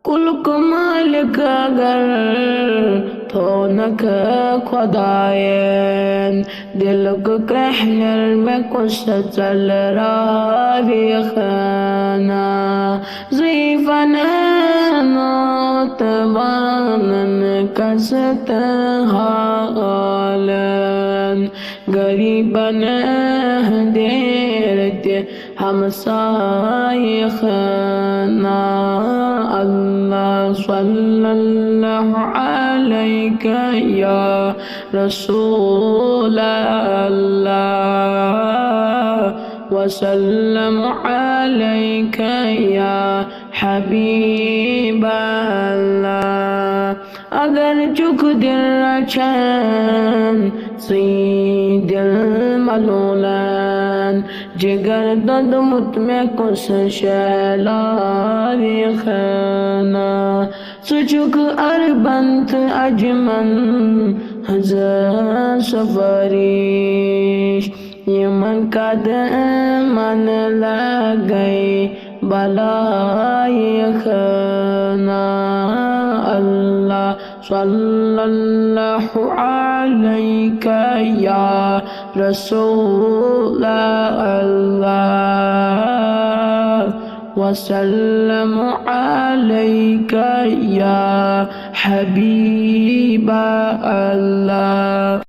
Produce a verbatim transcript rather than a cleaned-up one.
کُلُک مٲلِک اگر تھونکھ خۄدایَن، دِلُک کرٛیٚہنٮ۪ر مےٚ کُس ژَلراوِ خانہ۔ ضعیفن نوت وانن کس تہٕ حالن، غریبن ہندیر تہِ ہمسایہ خانہ۔ اللہ صلی اللہ علیک یا رسول اللہ، وسلم علیک یا حبیب اللہ۔ اگر چھُکھ دِل رچھان، ژٕے دِل ملولان، جگر دوٚدمُت مےٚ کُس شیلاوِ خانہ۔ ژٕ چھُکھ عربن تہٕ عجمن ہٕنٛز سفٲرِش، یِمن قدمن لگے بلایہِ خانہ۔ اللہ صلی اللہ علیک یا رسول اللہ، وسلم علیک یا حبیب اللہ۔